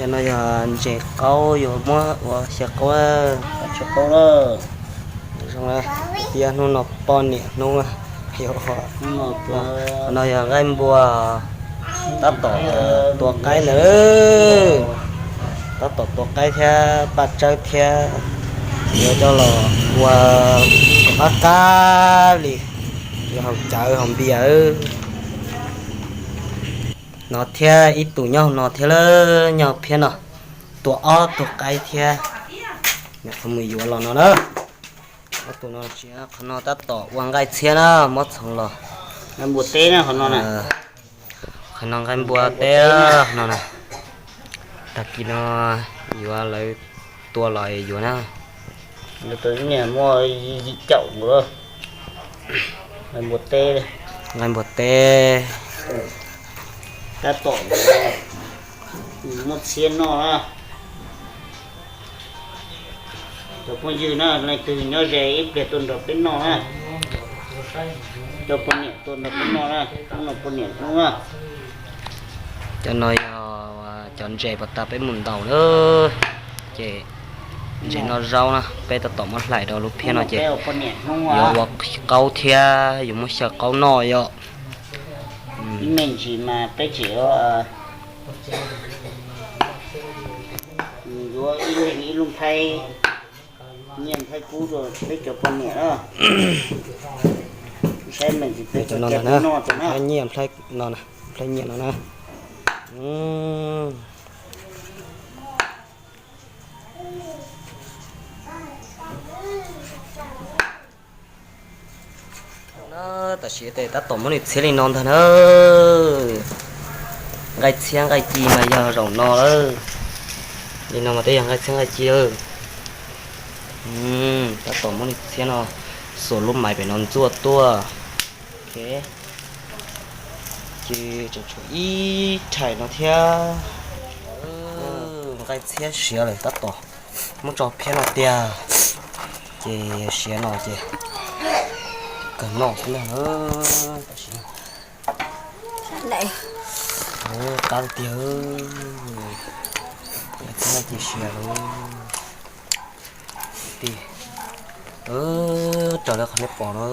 No yog ntses qaub yuav muab ua xyaw qaub. Zoo, tias hnub no poj niam hnub, qhov no yog nqaij npua, tab tom tua qaib ntawd, tab tom tua qaib thiab paj tsawb thiab, yuav coj los ua kom qab qab li, yuav haus cawv haus npias no thiab. Ib tug nyob no thiab, nyob phiab no, tua ob tug qaib thiab. Mus yuav los no na. Ob tug no, qhov no tab tom ua nqaij txhiab na, muab txhoov los. Qhov no nqaij npua teb no na. Tag kis no yuav lawv tua los yuav na. Muaj caum nqaij npua teb, nqaij npua teb. Tab tom muab txhiab noj na. Cov phooj ywg na, leej twg nyob ze ib pliag tuaj nrog peb noj na. Cov poj niam tuaj nrog peb noj na, hnub no poj niam hnub na. Cov no yog cov ntses pas tas peb mus ntaus na, ces ntses noj zaub na, peb tab tom muab hlais rau lub phiab no ces yuav ua qaub thiab yuav muab xyaw qaub noj yom. Ib me ntsis mas peb tseem yuav ib leeg ib lub nplhaib nyiaj nplhaib kub rau peb cov poj niam na. Saib me ntsis peb cov no nplhaib nyiaj no na, nplhaib nyiaj no na. Tam sim tes tab tom muab nws txhiab li no ntag na. Nqaij txhiab nqaij ci mas yog zaum no lawm. Li no mas twb yog nqaij txhiab nqaij ci lawm. Tab tom muab nws txhiab no, xuas lub maiv pem no ntxuaj tuaj. Ces tseem tshuav ib rhais no thiab. Nqaij txhiab siav lawm tab tom muab tso phiab no tiag, ces siav no ces kawg noj xwb na. Tam sim no qab tiag, nqaij txhiab nqaij ci siav lawm. Raws li qhov nej pom no,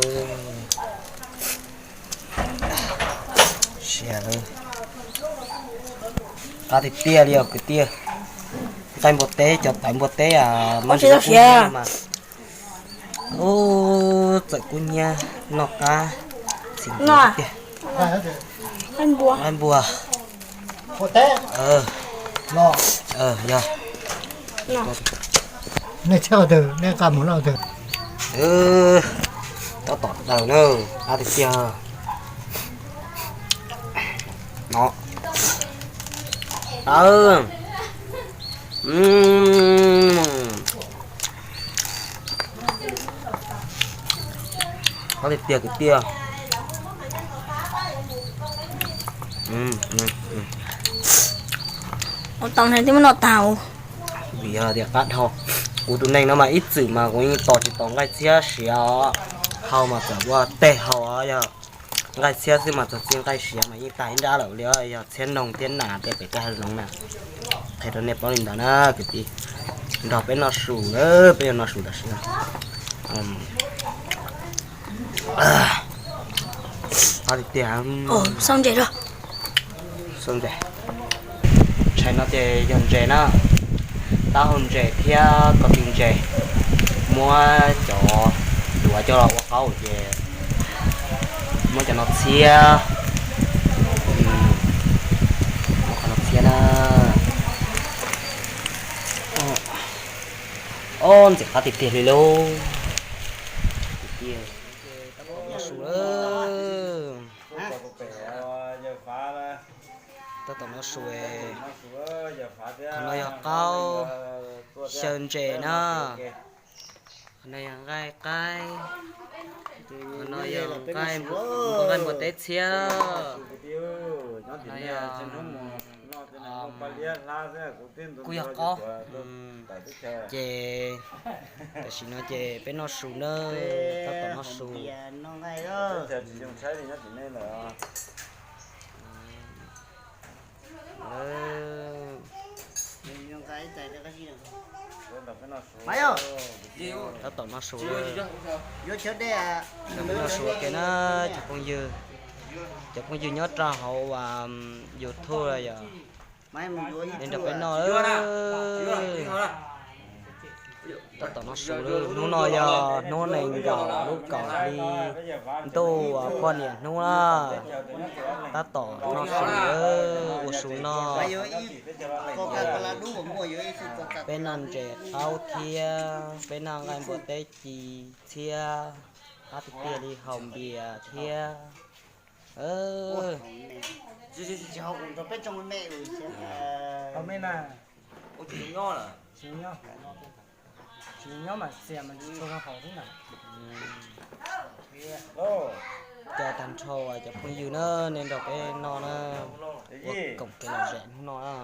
siav lawm. Qab tiag tiag li os kwv tij. Nqaij npua teb, cov tawv npua teb mas ub, txawm kub hnyiab noj qab. Nqaij npua, yog. Nej txhob, nej nqa mus noj. Tab tom daws na, qab tiag tiag. No, qab tiag tiag kwv tij. Ua tau ne twb muab noj tag. Vim yog tias qab dhau. Kuv tus neeg no mas ib txwm mas kuv yeej tos tsis tau nqaij txhiab siav os. Hau mas txawm ua teg hau os, yog nqaij txhiab xwb mas txog txij nqaij siav mas yeej tag ib nrab lawm li os. Yog txhiab noog thiab nas tej pem teb hav zoov na. Qhia rau nej paub li ntawd na kwv tij. Nrog peb noj su na, peb yuav noj su tam sim no. Qab tiag tiag. Xauj ntses, ntshai no ces yog ntses na, taub hau ntses thiab ko tw ntses, muab cov duav coj los ua qaub ces muab cov no txhiab, muab qhov no txhiab na. Ob, ntxim qab tiag tiag li lauj. Tab tom noj su, tab tom noj su. Qhov no yog qaub, xyaw ntses na. Qhov no yog nqaij qaib, nqaij npua teb txhiab. Qhov no yog, kuj yog qaub. Ces tam sim no ces peb noj su na, tab tom noj su. Tab tom noj su, noj su ua ke na cov phooj ywg. Cov phooj ywg nyob rau hauv YouTube los yog nej nrog peb noj. Tab tom noj su, hnub no yog hnub nees nkaum lub kaum hli ntuj, poj niam hnub na. Tab tom noj su, ua su noj. Peb noj ntses qaub thiab peb noj nqaij npua teb ci txhiab, qab tiag tiag li haus npias thiab. Tsis haus kuv nrog peb tsoo me. Haus me na. Tsis nyob mas txias mas tsis tshua haus xwb na. Cas tag nrho cov phooj ywg na, nej nrog peb noj na, ua koom kev lom zem hnub no na.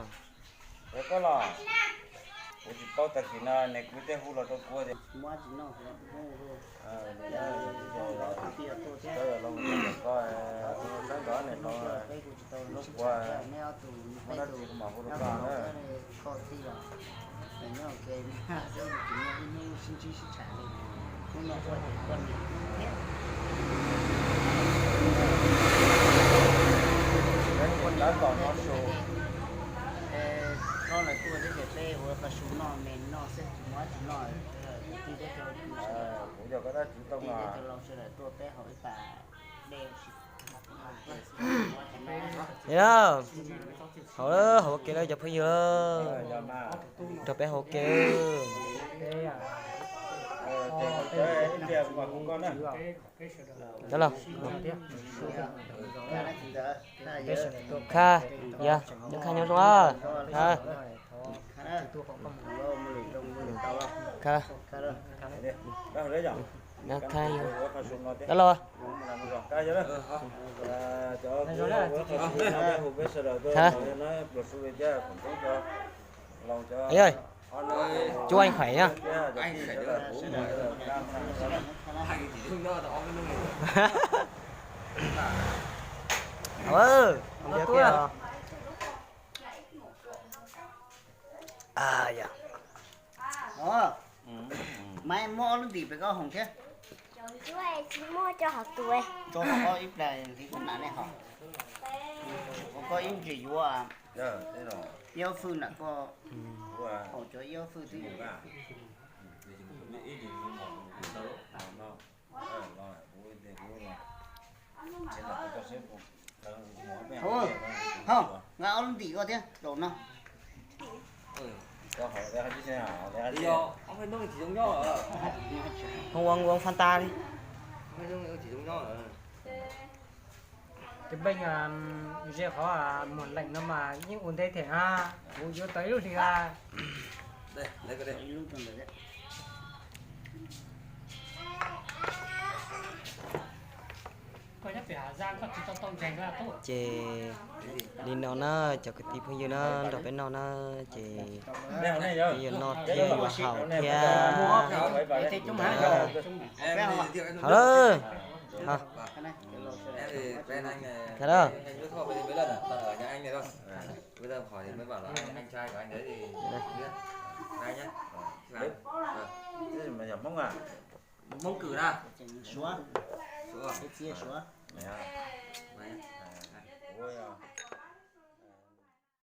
Koj los, kuv tsis paub tag kis no nws kuv tej hu los rau kuv tias, koj los sab nrov nws tau, hnub puav muab dab tsi kuv mam hu rau koj na. Peb tab tom noj su. Kuv yog koj dab tsi tau mas. Haus, haus ua ke lawm cov phooj ywg, nrog peb haus ua ke. Cov laus, kha, yog, kha nyob zoo, kha. Kha, kha, cov laus. Kha. Cuaj khoom na. Maiv, muab ob lub ntim pem koj hoom thiab. Tsis muaj, tso hauv tus. Tso hauv ib plag li kuv hnav nej hov. Ua koj ib ntsis yuav ib ob fwj nram koj, haus cov ib ob fwj twb. Hov, nqa ob lub ntim koj thiab zaum no. Hoo ua ua fab tas li. Tus pej ze qhov muag leem no mas yeej ua ntej them na, kuv yuav tau ib lub hli a. Ces li no na, cov kwv tij phooj ywg na, nrog peb noj na, ces peb yuav noj thiab yuav haus thiab. Haus lawm. Haus lawm. Hmoob Kws na. Suav. Suav.